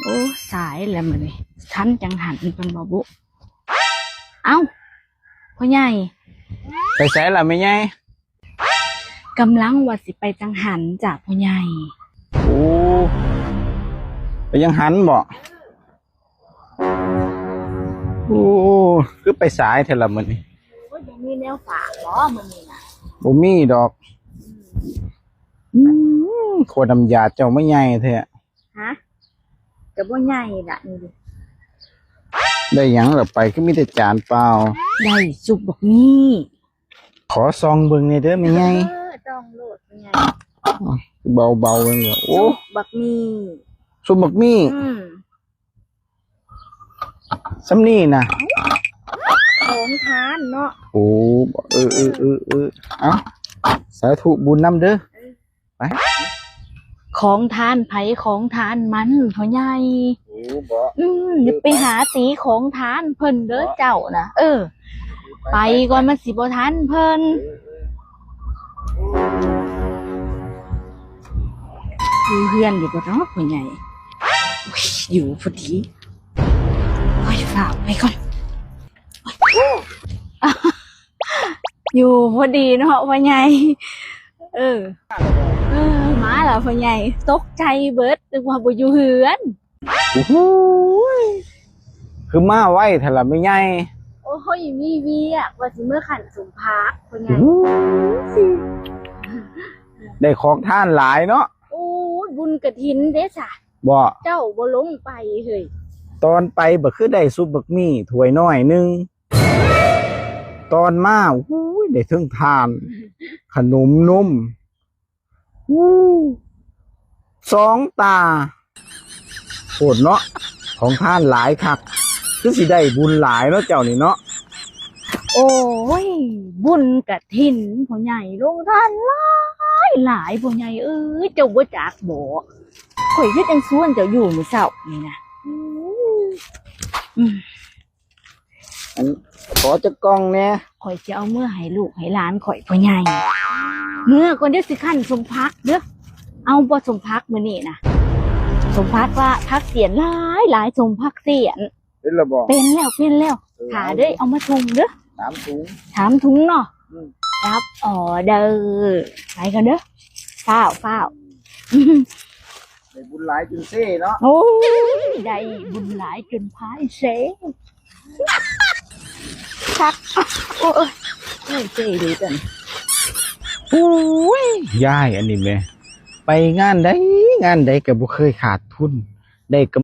ໂອ້ ສາຍແລ້ວມື້ນີ້ ທັນຈັງຫັນເພິ່ນບໍ່ບຸ? ເອົ້າ ພໍ່ໃຫຍ່ ໄປໃສລະແມ່ໃຫຍ່? ກຳລັງວ່າຊິໄປຈັງຫັນຈ້າພໍ່ໃຫຍ່. ໂອ້ ໄປຈັງຫັນບໍ? ໂອ້ ຄືໄປສາຍແທ້ລະມື້ນີ້? ໂອ້ຍ ບໍ່ມີແນວຝາກບໍມື້ນີ້ນະ? ບໍ່ມີດອກ. ອືມ ຂວດນ້ຳຢາເຈົ້າມາໃຫຍ່ແທ້. ຮະ? ກະບໍ່ໃຫຍ່ລະນີ້. ໄດ້ຫຍັງລະໄປ ຄືມີແຕ່ຈານເປົ່າ? ໄດ້ຊຸບບັກໝີ່. ຂໍສ່ອງເບິ່ງແດ່ເດີແມ່ໃຫຍ່. ເອີ ສ່ອງໂລດແມ່ໃຫຍ່. ເບົາໆ ເບິ່ງເດີ. ໂອ້ ຊຸບບັກໝີ່. ຊຸບບັກໝີ່. ອືມ ສ່ຳນີ້ນະ? ຂອງທານເນາະ. ໂອ້ ເອີໆໆໆ ເອົ້າ ສາທຸບຸນນຳເດີ. ເອີ ໄປ. ຂອງທານໃຜຂອງທານມັນ ພໍ່ໃຫຍ່. ໂອ້ ບໍ່. ອືມ ຢ່າໄປຫາຕີຂອງທານເພິ່ນເດີເຈົ້ານະ. ເອີ ໄປກ່ອນ ມັນຊິບໍ່ທັນເພິ່ນ. ເອີໆ ຢູ່ເຮືອນຢູ່ບໍ່ເນາະພໍ່ໃຫຍ່? ໂອ້ຍ ຢູ່ພໍດີ. ໂອ້ຍ ຟ້າວໄປກ່ອນ. ໂອ້ຍ ຢູ່ພໍດີເນາະພໍ່ໃຫຍ່. ເອີ ເອີ ມາລະພໍ່ໃຫຍ່. ຕົກໃຈເບິດ ນຶກວ່າບໍ່ຢູ່ເຮືອນ. ໂອ້ໂຫ ຄືມາໄວແທ້ລະແມ່ໃຫຍ່? ໂອ້ຍ ມີວຽກ ວ່າຊິເມືອຂັ້ນສົມພັກພໍ່ໃຫຍ່. ໂອ້ໂຫ ໄດ້ຂອງທານຫຼາຍເນາະ. ໂອ້ຍ ບຸນກະຖິນເດ້ສະ. ບໍ່ ເຈົ້າບໍ່ລົງໄປເຮີ້ຍ? ຕອນໄປບໍ່ຄືໄດ້ຊຸບບັກໝີ່ຖ້ວຍນ້ອຍໜຶ່ງ. ຕອນມາ ໂອ້ຍ ໄດ້ເຖິງທານ ຂະໜົມນົມ ໂອ້ ສອງຕາ. ໂພດເນາະ ຂອງທານຫຼາຍຄັກ ຄືຊິໄດ້ບຸນຫຼາຍເນາະເຈົ້ານີ້ເນາະ. ໂອ້ຍ ບຸນກະຖິນພໍ່ໃຫຍ່ ໂຮງທານຫຼາຍຫຼາຍ ພໍ່ໃຫຍ່ເອີຍ. ເຈົ້າບໍ່ຈັກບໍ? ຂ້ອຍຄືຈັ່ງຊວນເຈົ້າຢູ່ມື້ເຊົ້ານີ້ນະ. ອືມ ອັນ ຂໍຈັກກ່ອງແດ່. ຂ້ອຍຊິເອົາເມືອໃຫ້ລູກໃຫ້ຫຼານຂ້ອຍ ພໍ່ໃຫຍ່. ເມືອກ່ອນເດີ ຊິຂັ້ນສົມຜັກເດີ. ເອົາບໍ່ສົມຜັກມື້ນີ້ນະ? ສົມຜັກລະຜັກສຽນຫຼາຍໆ ສົມຜັກສຽນ. ເປັນແລ້ວບໍ່? ເປັນແລ້ວ ເປັນແລ້ວ. ເອີ ຖ້າເດີ ເອົາມາສົ່ງເດີ. ສາມຖົງ ສາມຖົງເນາະ. ອືມ ຮັບອໍເດີ. ໄປກ່ອນເດີ. ຟ້າວ ຟ້າວ. ໄດ້ບຸນຫຼາຍຈົນເຊເນາະ. ໂອ້ຍ ໄດ້ບຸນຫຼາຍຈົນພາຍເຊ. ຄັກ ໂອ້ຍ ໂອ້ຍ ເຊດີກັນ. ໂອ້ຍ ຍາຍ ອັນນີ້ແມ່ ໄປງານໃດງານໃດກະບໍ່ເຄີຍຂາດທຶນ ໄດ້ກ